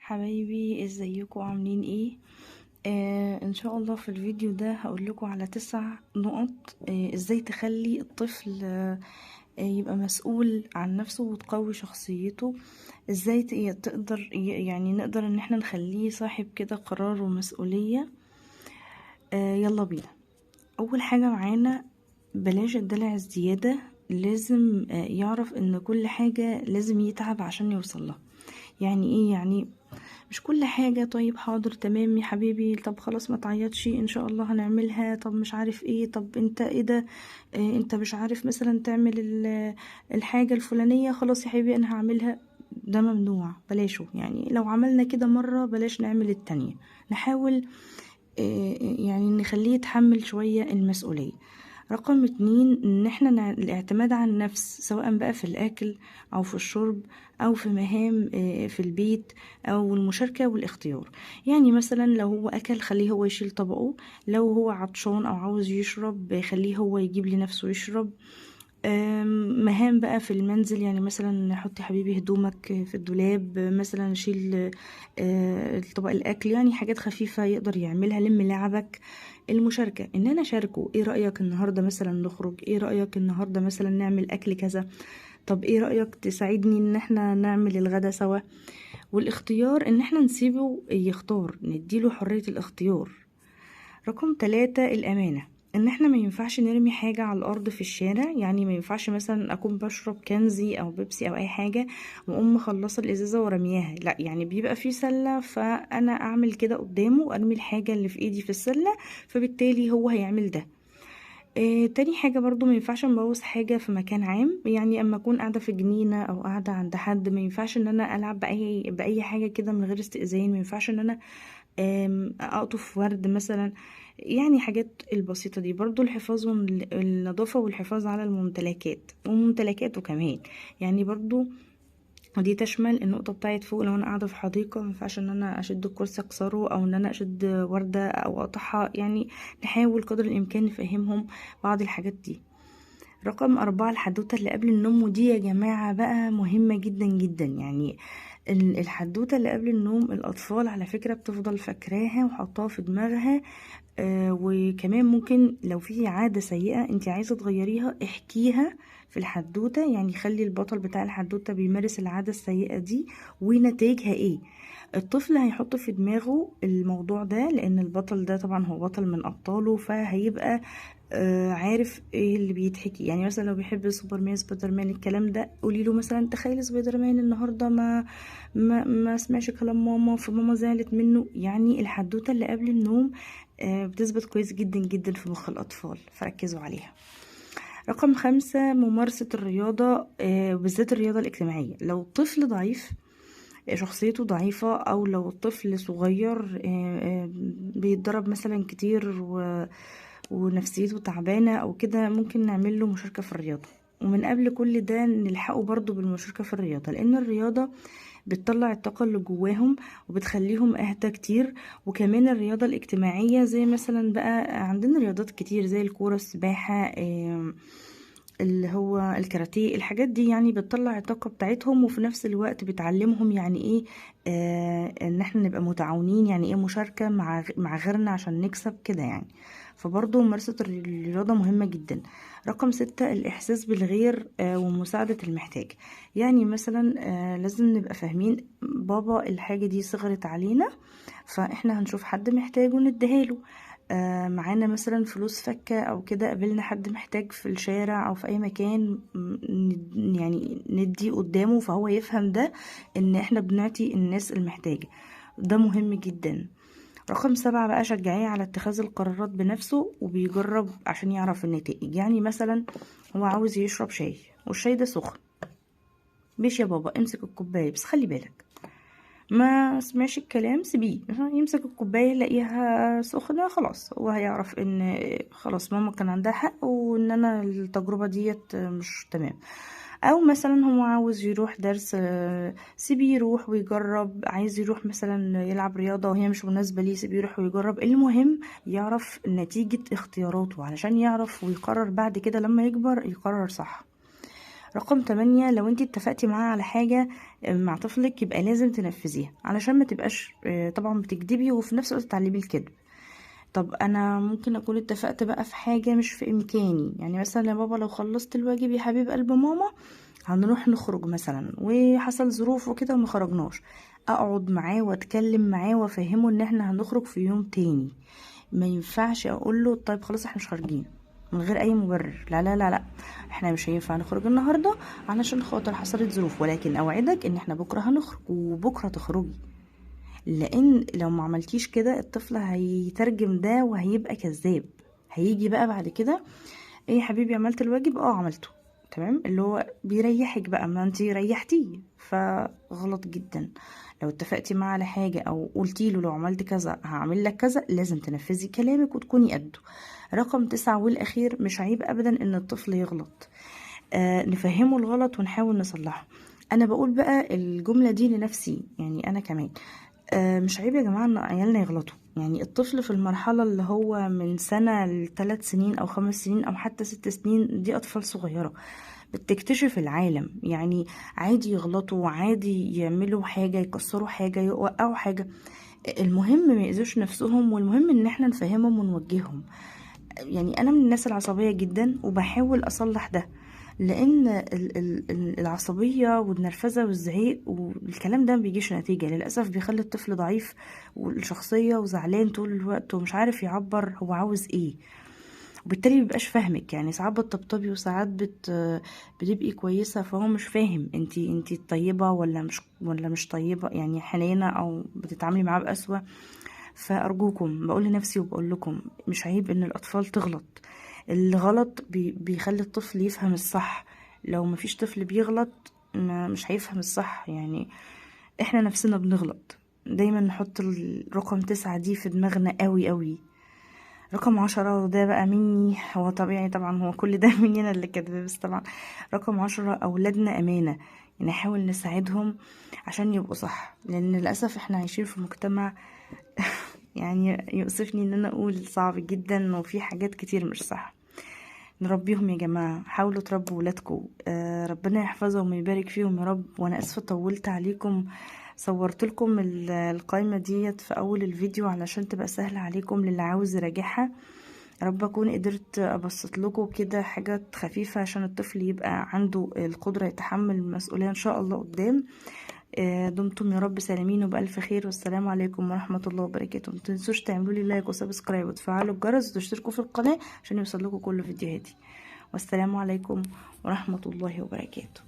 حبايبي، ازيكم؟ عاملين ايه؟ ان شاء الله في الفيديو ده هقول لكم على 9 نقط، ازاي تخلي الطفل يبقى مسؤول عن نفسه وتقوي شخصيته. ازاي تقدر يعني نقدر ان احنا نخليه صاحب كده قرار ومسؤولية. يلا بينا. اول حاجة معانا، بلاش الدلع الزيادة. لازم يعرف ان كل حاجة لازم يتعب عشان يوصل لها. يعني ايه؟ يعني مش كل حاجة طيب حاضر تمام يا حبيبي، طب خلاص ما تعيطش ان شاء الله هنعملها، طب مش عارف ايه، طب انت ايه ده، انت مش عارف مثلا تعمل الحاجة الفلانية، خلاص يا حبيبي انا هعملها. ده ممنوع، بلاشه. يعني لو عملنا كده مرة بلاش نعمل التانية. نحاول نخليه يتحمل شوية المسؤولية. رقم 2، ان احنا الاعتماد على النفس، سواء بقى في الاكل او في الشرب او في مهام في البيت او المشاركة والاختيار. يعني مثلا لو هو اكل خليه هو يشيل طبقه، لو هو عطشان او عاوز يشرب خليه هو يجيب لنفسه يشرب. مهام بقى في المنزل، يعني مثلا حطي حبيبي هدومك في الدولاب، مثلا شيل طبق الاكل، يعني حاجات خفيفة يقدر يعملها. لم لعبك. المشاركة، ان انا اشاركه، ايه رأيك النهاردة مثلا نخرج، ايه رأيك النهاردة مثلا نعمل اكل كذا، طب ايه رأيك تساعدني ان احنا نعمل الغدا سوا. والاختيار، ان احنا نسيبه يختار، نديله حرية الاختيار. رقم 3، الامانة، ان احنا ما ينفعش نرمي حاجة على الارض في الشارع. يعني ما ينفعش مثلا اكون بشرب كنزي او بيبسي او اي حاجة واقوم مخلصة الازازة ورمياها، لا، يعني بيبقى في سلة، فانا اعمل كده قدامه وارمي الحاجة اللي في ايدي في السلة، فبالتالي هو هيعمل ده. تاني حاجة برضو، ما ينفعش نبوظ حاجة في مكان عام. يعني اما اكون قاعدة في جنينة او قاعدة عند حد، ما ينفعش ان انا العب باي حاجة كده من غير استئذان، ما ينفعش ان انا اقطف ورد مثلا، يعني حاجات البسيطة دي. برضو الحفاظ النظافة والحفاظ على الممتلكات وممتلكاته كمان. يعني برضو ودي تشمل النقطة بتاعت فوق، لو انا قاعدة في حديقة ما ينفعش ان انا اشد الكرسي اكسره، او ان انا اشد وردة او اقطعها. يعني نحاول قدر الامكان نفهمهم بعض الحاجات دي. رقم 4، الحدوتة اللي قبل النوم، ودي يا جماعة بقى مهمة جدا جدا. يعني الحدوتة اللي قبل النوم الأطفال على فكرة بتفضل فاكراها وحطاها في دماغها. وكمان ممكن لو في عادة سيئة انت عايزة تغيريها احكيها في الحدوتة. يعني خلي البطل بتاع الحدوتة بيمارس العادة السيئة دي ونتائجها ايه. الطفل هيحط في دماغه الموضوع ده، لان البطل ده طبعا هو بطل من ابطاله، فهيبقى عارف ايه اللي بيتحكي. يعني مثلا لو بيحب سوبرمان، سبايدر مان، الكلام ده، قولي له مثلا تخيل سبايدر مان النهارده ما سمعش كلام ماما فماما زعلت منه. يعني الحدوته اللي قبل النوم بتثبت كويس جدا جدا في مخ الاطفال، فركزوا عليها. رقم 5، ممارسه الرياضه، بالذات الرياضه الاجتماعيه. لو الطفل ضعيف، شخصيته ضعيفة، أو لو الطفل صغير، بيتضرب مثلا كتير ونفسيته تعبانة أو كده، ممكن نعمل له مشاركة في الرياضة. ومن قبل كل ده نلحقه برضو بالمشاركة في الرياضة، لأن الرياضة بتطلع الطاقة اللي جواهم وبتخليهم أهدى كتير. وكمان الرياضة الاجتماعية، زي مثلا بقى عندنا رياضات كتير زي الكورة، السباحة، اللي هو الكاراتيه، الحاجات دي يعني بتطلع الطاقة بتاعتهم، وفي نفس الوقت بتعلمهم يعني ايه، ان احنا نبقى متعاونين، يعني ايه مشاركة مع غيرنا عشان نكسب كده يعني. فبرضو ممارسة الرياضة مهمة جدا. رقم 6، الإحساس بالغير، ومساعدة المحتاج. يعني مثلا، لازم نبقى فاهمين بابا الحاجة دي صغرت علينا، فإحنا هنشوف حد محتاج ونديها له. معانا مثلا فلوس فكة أو كده، قابلنا حد محتاج في الشارع أو في أي مكان، ندي قدامه، فهو يفهم ده إن إحنا بنعطي الناس المحتاجة. ده مهم جدا. رقم 7 بقى، شجعيه على اتخاذ القرارات بنفسه وبيجرب عشان يعرف النتائج. يعني مثلا هو عاوز يشرب شاي والشاي ده سخن، ماشي يا بابا امسك الكوباية، بس خلي بالك ما سمعش الكلام سيبيه يمسك الكوباية يلاقيها سخنة، خلاص هو هيعرف ان خلاص ماما كان عندها حق وان انا التجربة ديت مش تمام. او مثلا هو عاوز يروح درس، سيبيه يروح ويجرب. عايز يروح مثلا يلعب رياضة وهي مش مناسبة ليه، سيبيه يروح ويجرب. المهم يعرف نتيجة اختياراته علشان يعرف ويقرر بعد كده لما يكبر يقرر صح. رقم 8، لو انت اتفقتي معاه على حاجة مع طفلك يبقى لازم تنفذيها، علشان ما تبقاش طبعا بتكدبي وفي نفس الوقت تعلمي الكذب. طب انا ممكن اكون اتفقت بقى في حاجة مش في امكاني، يعني مثلا يا بابا لو خلصت الواجب يا حبيب قلب ماما هنروح نخرج مثلا، وحصل ظروف وكده وما خرجناش، اقعد معاه واتكلم معاه وافهمه ان احنا هنخرج في يوم تاني. ما ينفعش اقول له طيب خلاص احنا مش خارجين من غير اي مبرر، لا لا لا لا، احنا مش هينفع نخرج النهارده علشان خاطر حصلت ظروف، ولكن اوعدك ان احنا بكره هنخرج وبكره تخرجي. لان لو ما عملتيش كده الطفل هيترجم ده وهيبقى كذاب. هيجي بقى بعد كده ايه يا حبيبي عملت الواجب؟ اه عملته، تمام، اللي هو بيريحك بقى، ما انتي ريحتيه. فغلط جدا لو اتفقتي معاه على حاجة او قلتي له لو عملت كذا هعمل لك كذا، لازم تنفذي كلامك وتكوني قده. رقم 9 والاخير، مش عيب ابدا ان الطفل يغلط، نفهمه الغلط ونحاول نصلحه. انا بقول بقى الجملة دي لنفسي، يعني انا كمان، مش عيب يا جماعة ان عيالنا يغلطوا. يعني الطفل في المرحلة اللي هو من سنة ل3 سنين او 5 سنين او حتى 6 سنين، دي اطفال صغيرة بتكتشف العالم، يعني عادي يغلطوا، عادي يعملوا حاجة، يكسروا حاجة، يوقعوا حاجة، المهم ما يأذوش نفسهم، والمهم ان احنا نفهمهم ونوجههم. يعني انا من الناس العصبية جدا وبحاول اصلح ده، لان العصبية والنرفزة والزعيق والكلام ده ما بيجيش نتيجة، للأسف بيخلي الطفل ضعيف والشخصية وزعلان طول الوقت ومش عارف يعبر هو عاوز ايه، وبالتالي مبيبقاش فاهمك. يعني ساعات بتطبطبي وساعات بتبقي كويسة، فهو مش فاهم انتي طيبة ولا مش طيبة، يعني حنينة او بتتعاملي معاه بقسوة. فأرجوكم، بقول لنفسي وبقول لكم، مش عيب ان الأطفال تغلط. الغلط بيخلي الطفل يفهم الصح، لو مفيش طفل بيغلط مش هيفهم الصح. يعني احنا نفسنا بنغلط، دايما نحط الرقم 9 دي في دماغنا قوي قوي. رقم 10، وده بقى مني، هو طبيعي طبعا، هو كل ده مني انا اللي كاتباه، بس طبعا رقم 10، اولادنا امانة، يعني نحاول نساعدهم عشان يبقوا صح، لان للاسف احنا عايشين في مجتمع يعني يؤسفني ان انا اقول صعب جدا، وفي حاجات كتير مش صح. نربيهم يا جماعة، حاولوا تربوا ولادكم، ربنا يحفظهم ويبارك فيهم يا رب. وانا اسفة طولت عليكم، صورت لكم القائمة ديت في اول الفيديو علشان تبقى سهلة عليكم للي عاوز يراجعها. يا رب اكون قدرت ابسط لكم كده حاجات خفيفة عشان الطفل يبقى عنده القدرة يتحمل المسؤولية ان شاء الله قدام. دمتم يا رب سالمين وبألف خير، والسلام عليكم ورحمة الله وبركاته. ما تنسوش تعملوا لي like و subscribe وتفعلوا الجرس وتشتركوا في القناة عشان يوصل لكم كل فيديوهاتي. والسلام عليكم ورحمة الله وبركاته.